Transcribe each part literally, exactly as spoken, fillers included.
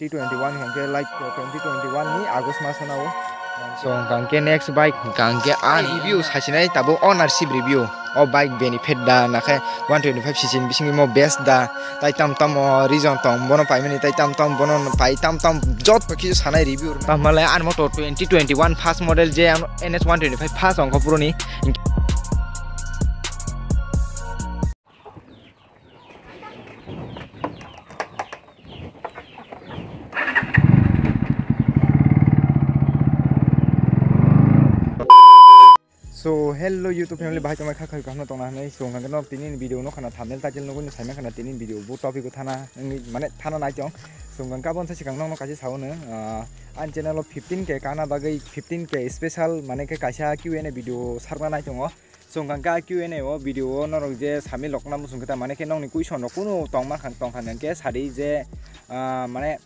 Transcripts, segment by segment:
twenty twenty-one hingke like twenty twenty-one ni August maso nao. So hingke next bike hingke ang review sasinai tabuk ownership review. O bike benefit da nakhe one twenty-five C C ni bisingo mo best da, tai tam tam o reason tong bono paimani, tai tam tam bono pai tam tam joto kisu sanai review. Tamale ani moto twenty twenty-one first model je ano N S one twenty-five first ongkho puroni. So hello YouTube family, bahai tongmai kha khai kaham tongna hinwi. So hwnka khe nok tini ni video no khana thumbnail title no guni saimang khana tini video bo topic o thana wngwi mane thana nai tong. So hwnka khe aboni sai swkang nokno kaisa sao no, ah, ani channel o fifteen K kana bagwi fifteen K special mane khe kaisa Q and A video sarna nai tongo. So hwnka khe Q and A o video o norok je samil rok na muchung khe ta mane khe nokni question rok kunu tongma khan tong khan khe sadi je, ah, mane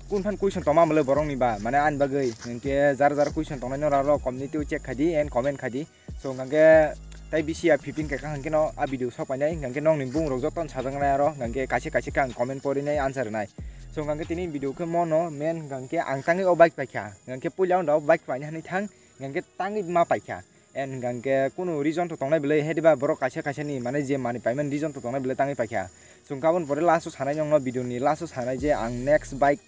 kun phan question tongma mole borok ni ba mane ani bagwi hwnkhe jar jar question tongnai no ralo community o check khai di and comment khai di. So hwnkhe tai bisi ya fifteen K kaham khe no a video sok painai hwnkhe nokni bung rok joto sajak nai aro hwnkhe kaisa kaisa khe ang comment pori nai answer nai. So hwnkhe tini video khe mono main hwnkhe ang tangwi o bike paikha hwnkhe puila o bike paina hinwi thang hwnkhe tangwi ma paikha. And hingke kunu reason to tongnai belai, hediba borok kaisa kaisa ni mane je mani paiman reason to tongnai belai tangwi paikha. Chwng kabon pore last o sanai nongno video ni last o sanai je ang next bike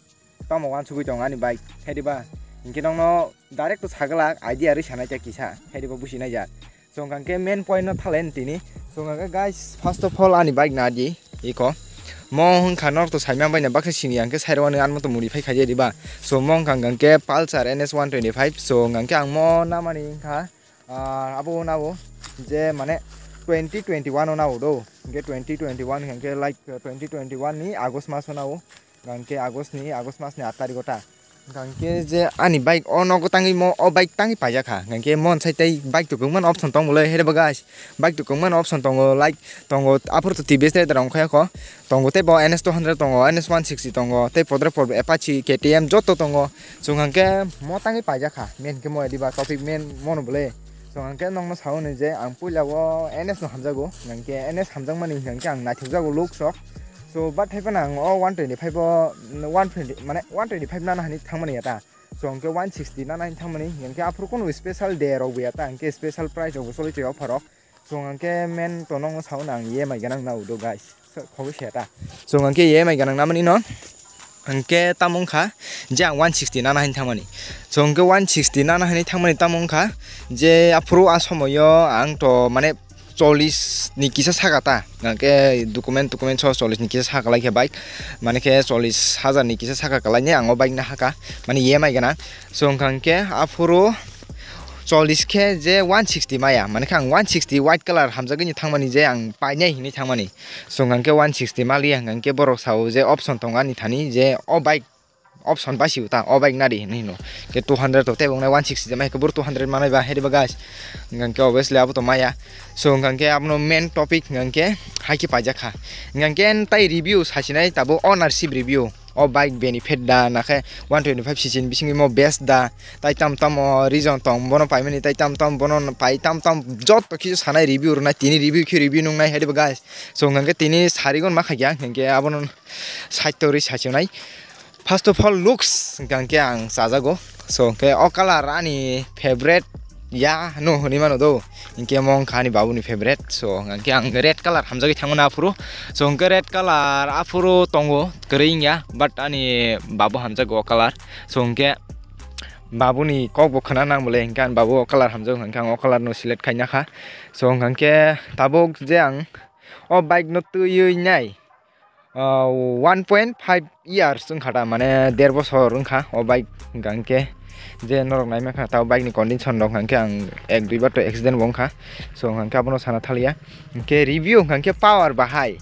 tamo wansugwi tongo ani bike. Hediba hingke nongno direct to sagala idea ri sanai ta kisa, hediba busi nai jak. Chwng hingke main point no thalai tini. Chwng hingke guys, first of all ani bike na di iko. Mo hwnkha nor to saimang bai na baksa sini hingke sairo ani anmo to muni phai khaidi ba. So mo hwnkha hingke Pulsar N S one twenty-five. So hingke ang mo namani hwnkha Ah, abo nabo je mane twenty twenty-one o nabo do. Hingke twenty twenty-one hingke like twenty twenty-one ni August maso nabo. Hingke August ni, August mas ni aat tarikh o ta. Hingke je ani bike o nogo tangwi mo, o bike tangwi paijak kha. Hingke mon sai tei bike to kwbangma option tong bolai, here ba guys. Bike to kwbangma option tongo, like tongo, aphuru to T V S tei rong khe kho. Tongo tei bo N S two hundred tongo, N S one sixty tongo, tei podre pod Apache, K T M joto tongo. Chwng hwnkhe mo tangwi paijak kha, main khe mo ediba topic main mono bole. Chwng hwnkhe nongno sao hwnwi je ang puila o N S no hamjago, hwnkhe N S hamjakmani hwnkhe ang naithokjago looks rok. So, but hai phano ang o one twenty-five o, one twenty, mane one twenty-five nana hinwi thangmani ya ta. So, hwnkhe one sixty nana hinwi thangmani, hwnkhe aphuru kunu special day rok bo ya ta, hwnkhe special price rok bo choli twi offer rok. Chwng hwnkhe main to nongno sao na ang E M I ganang na udo guys. So, khogwi se ta. Chwng hwnkhe E M I ganang namani no. Hwnkhe tamo wngkha je ang one sixty nana hinwi thangmani. Chwng hwnkhe one sixty nana hinwi thangmani tamo wngkha je aphuru a somoyo ang to mane chollish ni kisa saka ta. Hwnkhe document, document so chollish ni kisa saka lai khe bike. Mane khe chollish hajar ni kisa saka kwlaini ang o bike no haka. Mane E M I ganang. Chwng hwnkhe aphuru chollish khe je one sixty maya, mane khe ang one sixty white colour hamjagwi ni thangmani je ang painai hinwi thangmani. Chwng hwnkhe one sixty maliya hwnkhe borok sao je option tongo ani thani je o bike option basio ta o bike nari hinwi hino. Khe two hundred to tei bo wngnai one sixty je mai khe boro two hundred manai ba hedi ba guys. Hwnkhe obviously abo to maya. So hwnkhe abono main topic hwnkhe hai khe paijak kha. Hwnkhe tai review sasinai tabuk ownership review. O bike benefit da nakhe one twenty-five C C ni bisingwi mo best da, tai tam tam o reason tong bono paimani, tai tam tam bono pai tam tam joto kisu sanai review rwnai, tini review khe review nungnai hedi ba guys. So hwnkhe tini sarigon ma khaikha hwnkhe abono side to rwi sachonai. First of all looks hwnkhe ang chajago. So hwnkhe o colour ani favorite ya no hwnwi mano do. Hwnkhe mo wngkha ani babuni favorite. So hwnkhe ang red colour hamjagwi thangmano aphuru. So hwnkhe red colour aphuru tongo kwrwi wngya, but ani babu hamjago o colour. So hwnkhe babuni kok bo khna nang bole, hwnkhe ani babu o colour hamjago, hwnkhe ang o colour no select khaina kha. So hwnkhe tabuk je ang o bike no twiwi nai, ah, one point five years wngkha ta, mane der bosor wngkha o bike hwnkha hwnkhe. Je norok naima kha ta o bike ni condition rok hwnkhe ang ek dui bar to accident bo wngkha. So hwnkhe abono sana thaliya. Hwnkhe review hwnkha hwnkhe power bahai.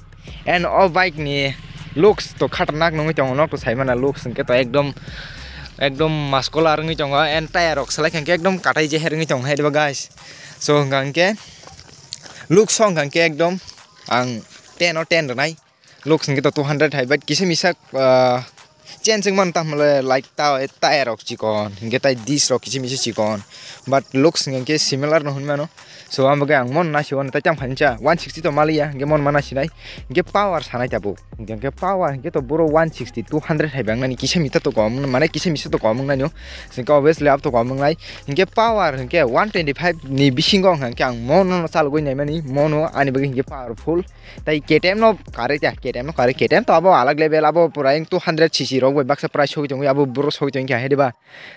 And o bike ni looks to khatarnak nungwi tongo, nok to saimana looks hwnkhe to ekdom, ekdom muscular wngwi tongo. And tyre rok selai hwnkhe ekdom katai jeher wngwi tongo hai diba guys. So hwnkha hwnkhe looks o hwnkha hwnkhe ekdom ang ten o ten rwnai. Looks hwnkhe to two hundred hai, but kisa misa, ah, change wngmano, tamo le like ta, tyre rok chikon, hwnkhe tai disc rok kisa misa chikon, but looks hwnkhe similar no hwnwi mano. So ang bagwi ang mon nasi one tai tang phani cha one sixty to maliya, hingke mon mana sinai, hingke power sanai tabuk, hingke power hingke to boro one sixty, two hundred hai bang nani kisa misa to kom, mane kisa misa to kom nani, hingke obviously abo to kom nai, hingke power hingke one twenty five ni bisingo hingke ang mono no chalgwi nai mani, mono ani bagwi hingke powerful, tai K T M no kare ta, K T M no kare, K T M to abo alag level, abo pura two hundred C C rok bai baksa price soi tongwi, abo boro soi tongwi kha hai diba.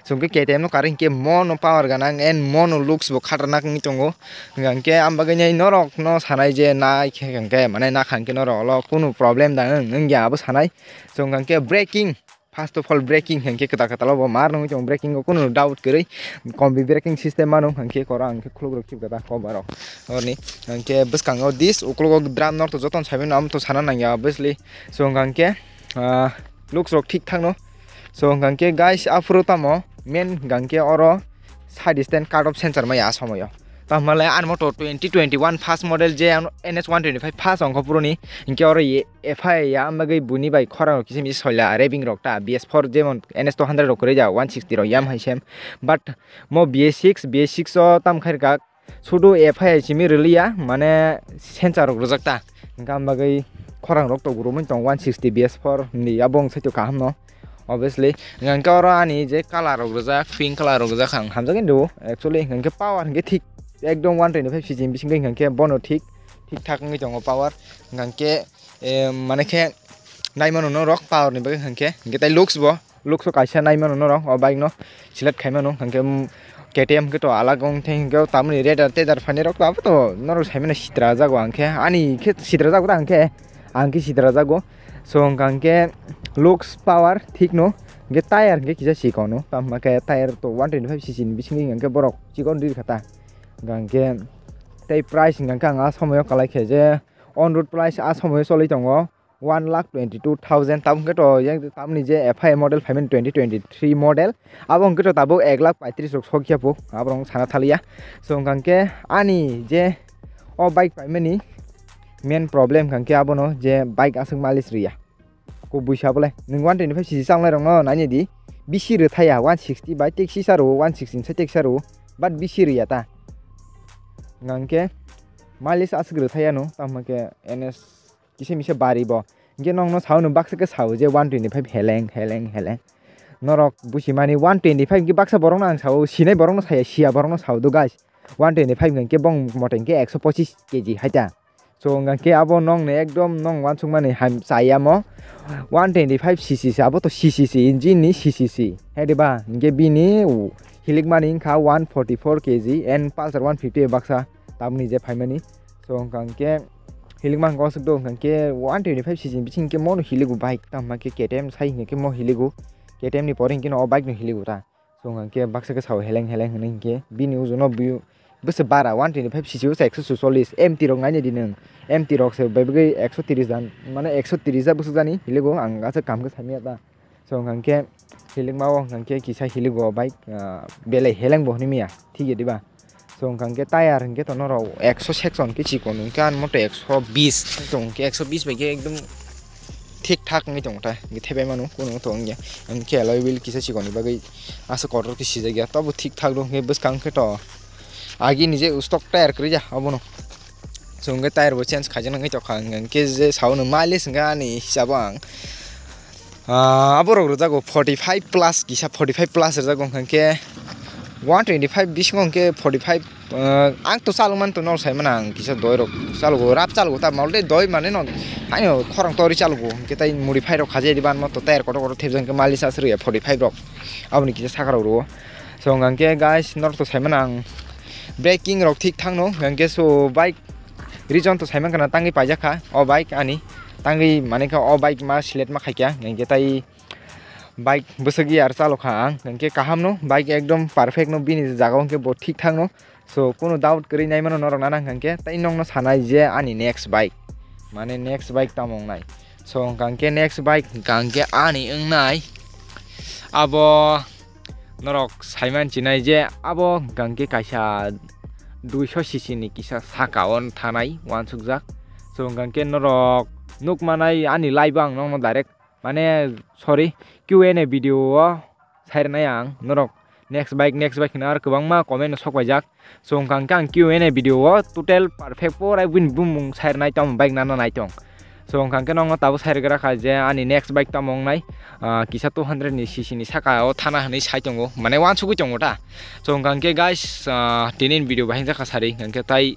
Chwng khe K T M no kar hinkhe mono power ganang and mono looks bo khatarnak wngwi tongo. Hwnkhe ang bagwi norok no sanai je nai khe hwnkhe mane nakha hinkhe norok olo kunu problem da wng wngya abo sanai. Chwng hinkhe braking, first of all braking hinkhe kwtal kwtal bo mar wngwi tongo, braking o kunu doubt kwrwi kombi braking system mano hinkhe kora hinkhe khuluk rok khibka ta koba rok. Orni hinkhe bwskango disc uklogo drum norok to jotono saimano amo to sana nangya obviously. Chwng hinkhe ah, looks rok thik thangno. So hwnkha khe guys, aphuru tamo main hwnkha khe oro side stand cut off sensor maya a somoyo. Tamo le ani moto twenty twenty-one first model je ano N S one twenty-five first ongkho phuruni hinkhe oro ye F I ya, ang bagwi buni bai khorang rok kisa misa soila raving rok ta B S four jemon N S two hundred rok kwrwi ja one sixty rok yam hai sem. But mo B S six, B S six o tam khairkha sudu F I simi rwliya, mane sensor rok rwjak ta. Hwnkha ang bagwi khorang rok to gurumui tong one sixty B S four ni abo wng saito kaham no. Obviously, hwnkha khe oro ani je color rok rwjak, pink color rok rwjak ang hamjagwi do actually, hwnkha khe power hwnkhe thik ekdom one twenty five C C ni bisingtwi hwnkha khe bono thik, thik thak wngwi tongo power, hwnkha khe, eh, mane khe naimano norok power ni bagwi hwnkha khe, hwnkha khe tai looks bo, looks o kaisa naimano norok o bike no select khaimano, hwnkha khe, mm, K T M khe to alag wng thai, hwnkha khe tamoni radar tedar phainai rok to abo to norok saimano sitra jago, hwnkha khe ani khe sitra jago ta, hwnkha khe ang khe sitra jago. So hwnkha khe looks power thik no, hwnkhe tire hwnkhe kisa chikon no, tamo khe tire to one twenty five C C ni bisingtwi hwnkha khe borok chikon rikha ta, hwnkha khe tei price hwnkha khe ang a somoyo kalai khe je on road price a somoyo choli tongo one lakh twenty two thousand, tamo khe to yang tamoni je F I model phaimani twenty twenty three model, abo hwnkhe to tabuk ek lakh paitris rok sokya po, aborok sana thaliya. So hwnkha khe ani je o bike phaimani main problem hwnkha khe abono je bike aswk mileage rwya. Kubui sa bolai nwng one twenty five C C changlai rokno naini di, bisi rwthaya one sixty bai tei sisa rwo one sixty sai tei kisa rwo, but bisi rwya ta. Hwnkha khe mileage aswk rwthaya no, tamo khe N S kisa misa bari bo. Hwnkhe nokno sao nwng baksa khe sao je one twenty five heleng heleng heleng. Norok busi mani one twenty five hwnkhe baksa borokno ang sao, sinai borokno saya, siya borokno sao do guys. One twenty five hwnkhe bong mote hwnkhe ekso pochis K G hai ta. So hwnkha khe abo nokni ekdom nok wansukmani ham chayamo one twenty five C C se, abo to C C C engine ni C C C. Hai diba? Hwnkhe bini hilikmani wngkha one forty four K G and Pulsar one fifty baksa tamoni je phaimani. So hwnkha khe hilikma hwnkha aswk do, hwnkha khe one twenty five C C ni bising khe mono hiligo bike, tamo khe K T M sai hwnkha khe mo hiligo, K T M ni pore hwnkhe no o bike no hiligo ta. So hwnkha khe baksa khe sao heleng heleng hwnwi hwnkhe bini ujuno bwswk bara one twenty five C C o se ekso suchollis M T rok naina di nwng, M T rok se bai bagwi ekso tris dan mane ekso tris da bwswk jani hiligo ang aswk kaham khe saimanya ta. So hwnkha khe hilikma o hwnkha khe kisa hiligo bike, ah, belai heleng bo hwnwi maya thik ya diba. So hwnkha khe tire hwnkhe to norok ekso section khe chikon hwnkhe ani moto ekso bis tong khe ekso bis bai khe ekdom thik thak wngwi tongo ta, hwnkhe thepai mano kuno to wngya. Hwnkhe alloy wheel kisa chikon ni bagwi aswk kotor khe sijak ya, tobo thik thak do hwnkhe bwskang khe to agi ni je stock tire kwrwi ya abono. So hwnkhe tire bo change khaijak nangwi tongkha, hwnkhe je sao no mileage hwnkhe ani hisabo ang, ah, aborok rwjago forty five plus, kisa forty five plus rwjago, hwnkhe one twenty five bisingo hwnkhe forty five, ah, ang to chalok man to nor sai mano ang kisa doi rok chalogo, rap chalogo ta, mol tei doi mane no, ani khorang tori chalogo, hwnkhe tai modify rok khajaidi ban mo to tire kotor kotor thepjak, hwnkhe mileage aswk rwya forty five rok, aboni kisa saka rok rwo. So hwnkhe guys, norok to sai mano ang braking rok thik thang no, hwnkhe so bike reason to sai mankha na tangwi paijak kha o bike ani, tangwi mane kha o bike ma select ma khaikha, hwnkhe tai bike bwswk yar chalokha ang, hwnkhe kaham no bike ekdom perfect no, bini jaga o hwnkhe bo thik thang no. So kuno doubt kwrwi nai mano norok nana hwnkhe tai nokno sanai je ani next bike, mane next bike tamo wngnai. So hwnkha khe next bike hwnkha khe ani wngnai abo norok saiman chinai je abo hwnkha khe kaisa duiso C C ni kisa saka o thanai uansukjak. So hwnkha khe norok nukmanai ani live o ang nokno direct, mane, sorry, Q and A video o sairwnai ang norok next bike, next bike hwnwi aro kwbangma comment no sok paijak. So wngkha hwnkhe ang Q and A video o total perfect pura buini bumung sai rwnai tong, bike nana nai tong. So wngkha hwnkhe nokno tabuk sai rwgra kha je ani next bike tamo wngnai, ah, kisa two hundred ni C C ni saka o thana hwnwi sai tongo, mane uansugwi tongo ta. So wngkha hwnkhe guys, ah, tini ni video bahai wngjakha sari, hwnkhe tai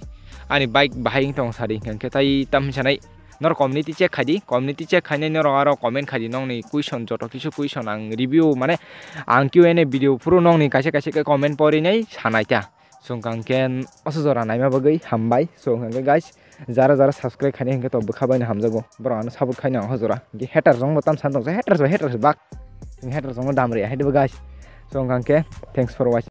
ani bike bahai wng tong sari, hwnkhe tai tam hinsa nai. Norok community check khai di, community check khainai norok aro comment khai di, nokni question, joto kisu question ang review, mane ang Q and A video phuru nokni kaisa kaisa khe comment porinai sanai ta. So wngkha hwnkhe oso jora naima bagwi hambai. So wngkha hwnkhe guys, jara jara subscribe khainai hwnkhe to bwkha baino hamjago, borok ano support khainai oso jora. Hwnkhe haters rokno tam san tongsa, haters bai haters bak. Haters rokno dam rwya hai dibo guys. So wngkha hwnkhe thanks for watching.